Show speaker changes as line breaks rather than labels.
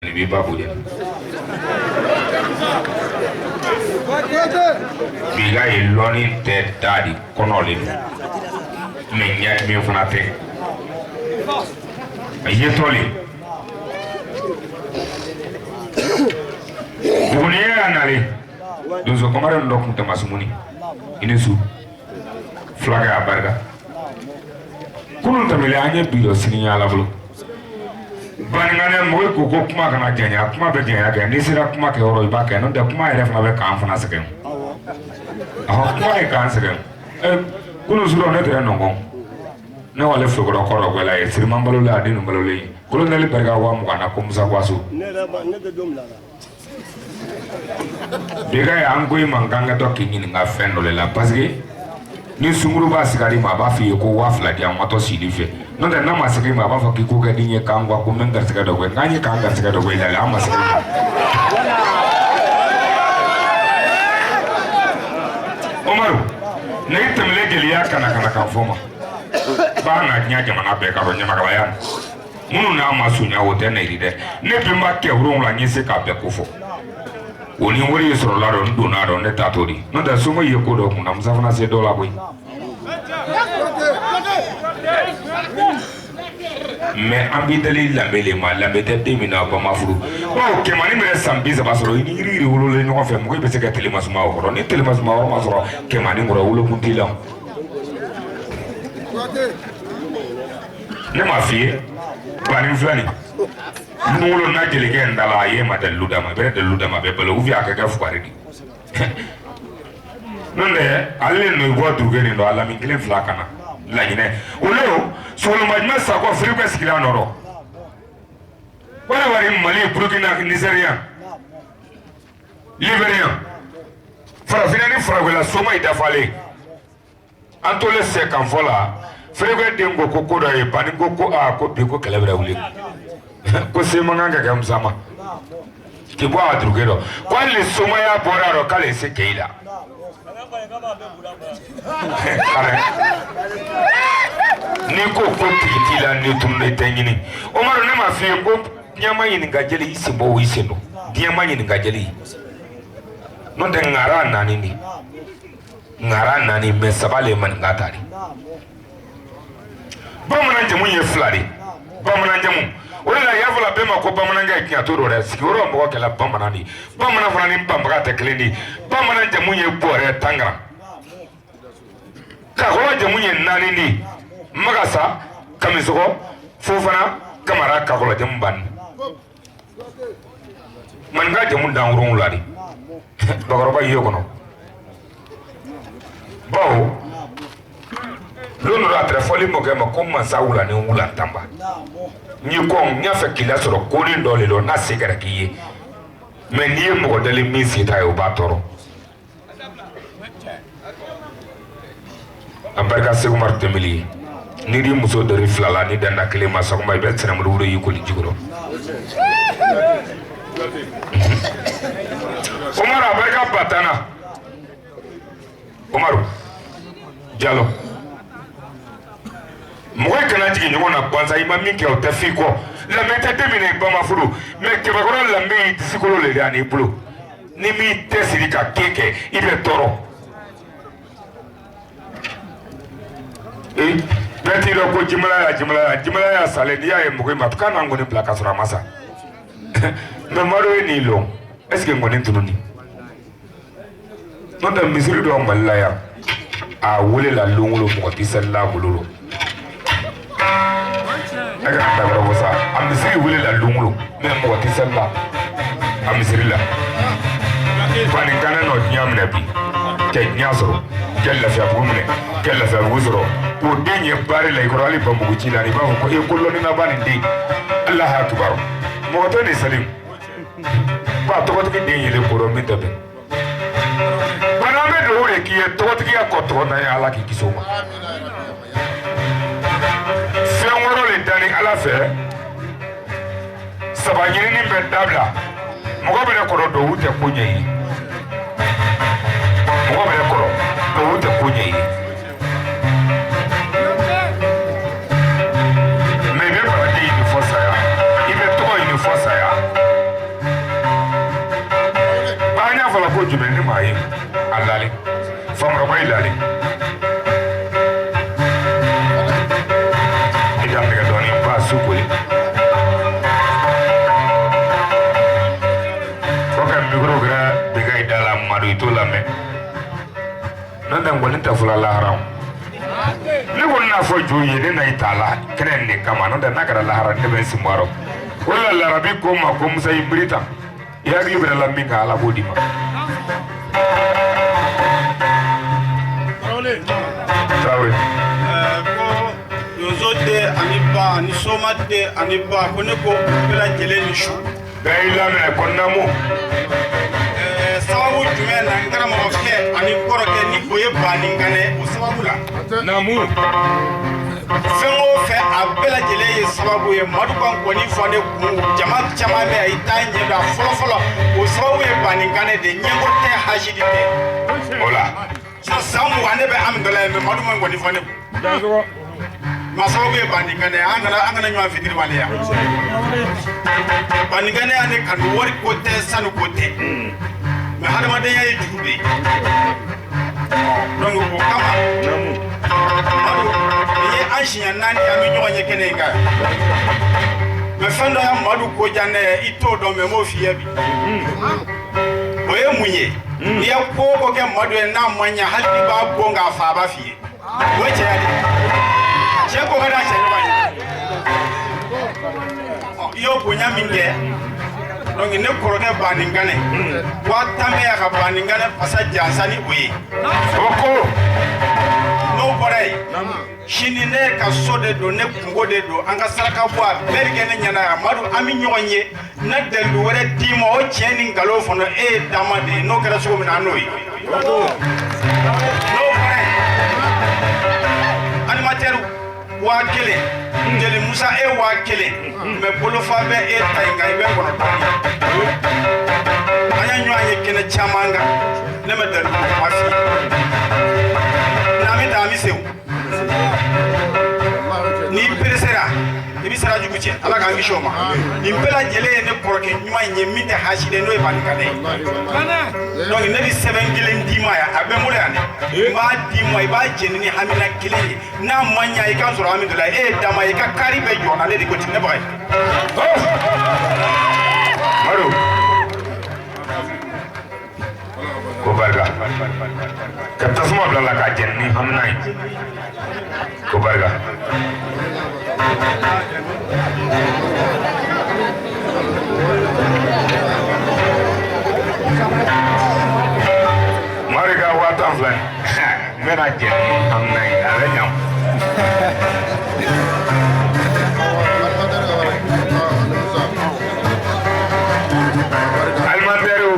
I b'i ba bonya. Bi ka ye lɔnni tɛ da di kɔnɔ le don, mais ɲɛdimi fana tɛ. A yetɔ le. Buguni y'a nalen donso kamalen dɔ kun tɛ sumuni i ni su fulakɛ a barika kunun tɛmɛlen an ye bi dɔ sini ye Ala bolo. Baninkanɛ mɔgɔ ko ko kuma kana janya, kuma bɛ janya kɛ, n'i sera kuma kɛ yɔrɔ i b'a kɛ, n'o tɛ kuma yɛrɛ fana bɛ k'an fana sɛgɛn. Ɔhɔ, kuma ye k'an sɛgɛn. Kunun surɔ ne tɛrɛ nɔgɔn ne wale fekɔrɔ kɔrɔ gwɛla ye siriman balolen a den balolen ye kolonɛli barika 20,000 na ko Musa Gwaso.
Ne tɛ don bila la.
Bi ka ye an ko i ma k'an ka dɔ k'i ɲininka fɛn dɔ de la, parce que ni sunkuruba sigar'i ma a b'a f'i ye ko 2000 di yan n ma tɔ sili fɛ, n'o tɛ n'a ma segin i ma a b'a fɔ k'i ko kɛ di n ye k'an ko n bɛ n garisɛgɛ dɔ kɛ k'an ye k'an garisɛgɛ dɔ kɛ i la an ma segin i ma. Umaru ne tɛmɛlen jeliya kana kana kan fɔ ma b'a na diɲɛ jamana bɛɛ ka dɔn ɲamakalaya minnu n'a ma sunya o tɛ nɛri dɛ. Ne bɛnba kɛ wolonwula n ye se k'a bɛɛ ko fɔ o ni wari ye sɔrɔla dɔn n donna dɔn ne t'a to di, n'o tɛ somɔ ye ko dɔ kunna Musa fana se dɔ la koyi. Mais an b'i dali lambe le ma, lambe tɛ den min na ba ma furu. Bawo kɛmani minɛ san 30 sɔrɔ i ni yiri yiri wololen ɲɔgɔn fɛ, mɔgɔ bɛ se ka tele masuma o kɔrɔ, ni tele masuma yɔrɔ ma sɔrɔ kɛmani kɔrɔ wolokun t'i la. Ne m'a f'i ye banin filɛ nin n wolo n'a jelikɛ n da la a ye ma dalilu d'a ma, a bɛ dalilu d'a ma a bɛ balo ou bien a ka kɛ fugari di. N'o tɛ ale nɔ i bɔ dugu nin dɔn a lami kelen fila ka na laɲinɛ olu sogolonba jumɛn sakɔ firikɛ sigira nɔrɔ wari wari Mali Burukina Nizeriya Liberiya farafinna ni faragwɛla soma yi dafalen an tolen sɛ kan fɔ la firikɛ den ko ko ko dɔ ye bani ko ko aa ko bi ko kɛlɛ bɛ wuli ko se man kan ka kɛ Musa ma k'i bɔ a duruke dɔ ko hali ni somaya bɔra a rɔ k'ale se kɛ i la. N'i ko ko tigi t'i la ni tunun tɛ ɲini. Umaru ne m'a f'i ye ko diɲɛ ma ɲininka jeli i sen bɔ o i sen don, diɲɛ ma ɲininka jeli n'o tɛ ŋara naani de ŋara naani mais saba le ye maninka ta de. Bamanan jamu ye fila de, bamanan jamu o de la y'a fɔla bɛɛ ma ko bamanankɛ tiɲɛ t'o dɔn dɛ, sigiyɔrɔ mɔgɔ kɛla bamanan de, bamanan fana ni banbaga tɛ kelen de. Bamanan jamu ye bɔrɛ tangara, kakɔlɔ jamu ye naani de, magasa kamisɔgɔ fofana kamara kakɔlɔ jamu banni. Maninka jamu dan wolonwula de bakɔrɔba y'i kɔnɔ bawo don dɔ a tɛrɛ fɔli mɔkɛ ma ko mansa wula ni wula tanba n'i ko n y'a fɛ k'i lasɔrɔ konin dɔ de don n'a se kɛra k'i ye mais n'i ye mɔgɔ dali min se t'a ye o b'a tɔɔrɔ. An barika Seku Umaru Tɛnbeli ye n'i di muso dori fila la ni danna kelen ma sɔgɔma i bɛ sɛnɛmuru y'i koli ji kɔrɔ. Umaru a barika Batana Umaru Jalo mɔgɔ kana jigin ɲɔgɔn na gansan i ma min kɛ o tɛ f'i kɔ. Lambe tɛ den min na i ba ma furu mais kɛmɛkɔrɔ lambe y'i disikolo le de an'i bolo ni m'i tɛ siri ka kɛ kɛ i bɛ tɔɔrɔ. Bɛɛ t'i dɔn ko jimalaya jimalaya jimalaya salen n'i y'a ye mɔgɔ ma k'a n'an kɔni bila ka sɔrɔ a ma sa mais maro ye nin lɔn est ce que nkɔni tununi n'o tɛ misiri dɔ Mali la yan a wele la lon o lon mɔgɔ tɛ seli la a bolo lɔ a kana taa yɔrɔ bɔ sa a misiri wele la lon o lon mais mɔgɔ tɛ seli la a misiri la fani kana nɔ diɲɛ minɛ bi kɛ diɲɛ sɔrɔ kɛ lafiyabugu minɛ kɛ lafiyabugu sɔrɔ k'o den ye baari la i kɔrɔ hali banbugu ci la i b'a fɔ ko e ko lɔnnilaba nin den Alahu akibaru mɔgɔ tɛ nin sali ko a tɔgɔtigi den yɛlɛ ko dɔn min tɛ bɛn. Bana an bɛ dugawu de k'i ye tɔgɔtigiya kɔ tɔgɔ na ye Ala k'i kisi o ma. Fɛn wɔɔrɔ de danni Ala fɛ saba ɲinini bɛ dabila mɔgɔ bɛ ne kɔrɔ duwawu tɛ ko ɲɛ ye mɔgɔ bɛ ne kɔrɔ duwawu tɛ ko ɲɛ ye mais i bɛ baraji ɲini fɔ saya i bɛ tɔgɔ ɲini fɔ saya. Ko jumɛn ne maa ye a lalen famɔrɔba i lalen i ka nɛgɛ dɔɔnin ba su koli fo ka mikoro kɛra bɛka i da la madu i t'o lamɛn n'o tɛ nkɔni tɛ fɔlɔ lahara ne kɔni n'a fɔ jo ye ne na i t'a la kɛnɛ in de kama n'o tɛ n'a kɛra lahara ne bɛ n sen bɔ a rɔ o de la larabi ko n ma ko musa i miiri tan i hakili bɛ la min kan ala b'o d'i ma. Tarawele.
Ko donso den ani ba ani soma den ani ba ko ne ko bɛɛ lajɛlen ni su.
Bɛɛ y'i lamɛn ko naamu.
Sababu jumɛn na n karamɔgɔkɛ ani kɔrɔkɛ ni o ye Baninkanɛ o sababu la.
Naamu.
Fɛn o fɛn a bɛɛ lajɛlen ye sababu ye Madu ka nkɔni fɔ ne kun jama caman bɛ yan i t'a ɲɛ dɔn a fɔlɔ fɔlɔ o sababu ye Baninkanɛ de ɲɛko tɛ hasidi tɛ.
O la.
San 20 ne bɛ Amidalayi mais Madu ma nkɔni fɔ ne kun. Ma sababu ye Baninkanɛ an kana ɲɔgɔn fitiri waleya. Baninkanɛ y'ale kanu wari ko tɛ sanu ko tɛ. Mais hadamadenya ye juru de ye. Donc o kama. Madu nin ye an siɲɛ 4 ye an bɛ ɲɔgɔn ye kɛnɛ in kan. Mais fɛn dɔ ye Madu ko diya ne ye i t'o dɔn mais n b'o f'i ye bi. O ye mun ye? N'i ye ko o ko kɛ Madu ye n'a ma ɲɛ hali n'i b'a bon k'a fa a b'a f'i ye. O ye cɛya de ye. Cɛ ko ka d'a cɛ ɲɔgɔn ye. I y'o bonya min kɛ. Donc ne kɔrɔkɛ Baninkanɛ 10,000 bɛ yan ka Baninkanɛ fasa jansa ni o ye.
O ko.
N'o bɔra yen. Sini ne ka so de don ne kungo de don an ka saraka bɔ a bɛɛ bɛ kɛ ne ɲɛna yan Madu an bɛ ɲɔgɔn ye na dalilu wɛrɛ d'i ma o tiɲɛ ni nkalon fana e ye dama de ye n'o kɛra cogo min na an n'o ye. N'o bɔra yen animateur 1000 Jeli Musa e 1000 mais bolofa bɛ e ta in kan i bɛ 9 ye. An ye ɲɔgɔn ye kɛnɛ caman kan ne ma dalilu kuma f'i ye n'an bɛ taa an bɛ segin. N'i peresera i bɛ sira jugu cɛ ala k'an kisi o ma nin bɛɛ lajɛlen ye ne kɔrɔkɛ ɲuman in ye min tɛ hasidi n'o ye Baninkanɛ ye donc ne bɛ sɛbɛn kelen d'i ma yan a bɛ n bolo yan dɛ n b'a d'i ma i b'a jeni ni hamina kelen ye n'a ma ɲa i k'an sɔrɔ Amidalayi e ye dama ye i ka kari bɛɛ jɔ n na ne de ko ten ne baga ye.
Madu ko barika ka tasuma bila la k'a jeni ni hamina ye ko barika. Mari ka 10,000 filɛ n bɛna jeni ni hamina ye a bɛ